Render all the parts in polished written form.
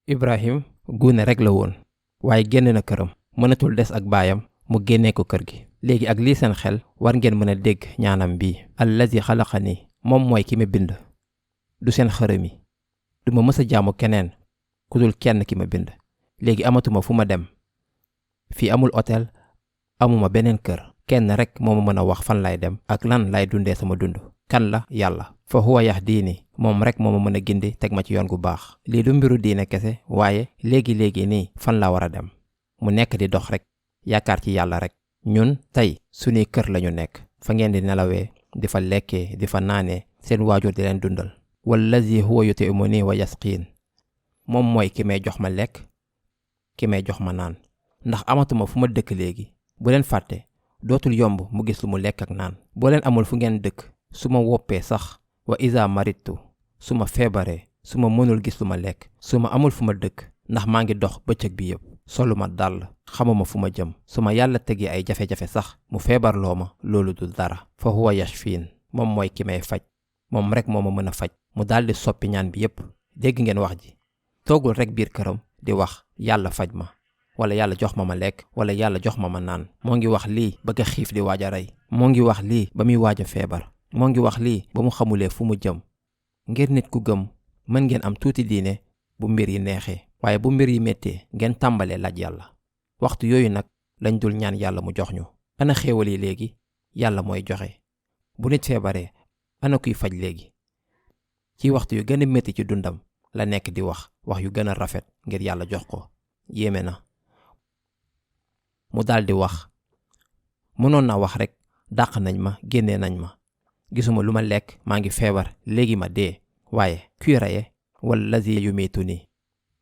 Ibrahim guune rek la woon waaye génn na këram mënatul des ak baayam mu génnee ko kër gi. léegi ak lii seen xel war ngeen mën a dégg ñaanam bii allazi xalaqani moom mooy ki ma bind du seen xërëm yi du ma mës a jaamu keneen ku dul kenn ki ma bind. léegi amatuma fu ma dem fii amul hôtel amuma beneen kër kenn rek moo ma mën a wax fan lay dem ak lan lay dundee sama dund. kan la yàlla fa huwa yahdiini moom rek moo ma mën a gindi teg ma ci yoon gu baax. lii du mbiru diine kese waaye léegi nii fan la war a dem mu nekk di dox rek yaakaar ci yàlla rek. ñun tey suñuy kër lañu nekk fa ngeen di nelawee di fa lekkee di fa naanee seen waajur di leen dundal. wallazi huwa yut'imuni wa yasqiin moom mooy ki may jox ma lekk ki may jox ma naan ndax amatuma fu ma dëkk léegi. bu leen fàtte dootul yomb mu gis lu mu lekk ak naan. boo leen amul fu ngeen dëkk su ma woppee sax wa iza maridtu su ma feebaree su ma mënul gis lu ma lekk su ma amul fu ma dëkk ndax maa ngi dox bëccëg bi yëpp soluma dàll xamuma fu ma jëm su ma yàlla tegee ay jafe-jafe sax mu feebarloo ma loolu du dara. fa huwa yashfiin moom mooy ki may faj moom rek moo ma mën a faj. mu daldi soppi ñaan bi yëpp. dégg ngeen wax ji toogul rek biir këram di wax yàlla faj ma wala yàlla jox ma lekk wala yàlla jox ma naan. moo ngi wax lii bëgg a xiif di waaj a rey. moo ngi wax lii ba muy waaj a feebar. moo ngi wax lii ba mu xamulee fu mu jëm. ngir nit ku gëm mën ngeen am tuuti diine bu mbir yi neexee waaye bu mbir yi méttee ngeen tàmbalee laaj yàlla. waxtu yooyu nag lañ dul ñaan yàlla mu jox ñu. ana xéewal yi léegi yàlla mooy joxe. bu nit feebaree ana kuy faj léegi. ci waxtu yu gën a métti ci dundam la nekk di wax yu gën a rafet ngir yàlla jox ko. yéeme na. mu daldi wax mënoon na wax rek dàq nañ ma génnee nañ ma gisuma lu ma lekk maa ngi feebar léegi ma dee. waaye kuy reye wallazi yumituni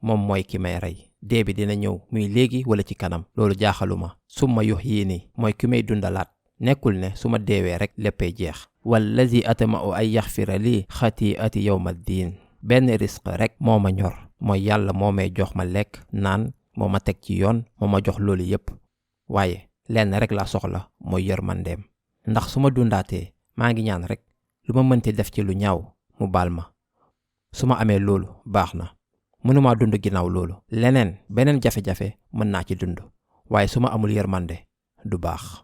moom mooy ki may rey. dee bi dina ñëw muy léegi wala ci kanam loolu jaaxaluma. summa yuhyini mooy ki may dundalaat. nekkul ne su ma deewee rek léppay jeex. wallazi atma'u ay yaxfira lii xati'ati yawma diin benn risque rek moo ma ñor mooy yàlla moo may jox ma lekk naan moo ma teg ci yoon moo ma jox loolu yépp. waaye lenn rek laa soxla mooy yërmandeem. ndax su ma dundaatee maa ngi ñaan rek lu ma mënti def ci lu ñaaw mu baal ma. su ma amee loolu baax na mënumaa dund ginnaaw loolu. beneen jafe-jafe mën naa ci dund waaye su ma amul yërmande du baax.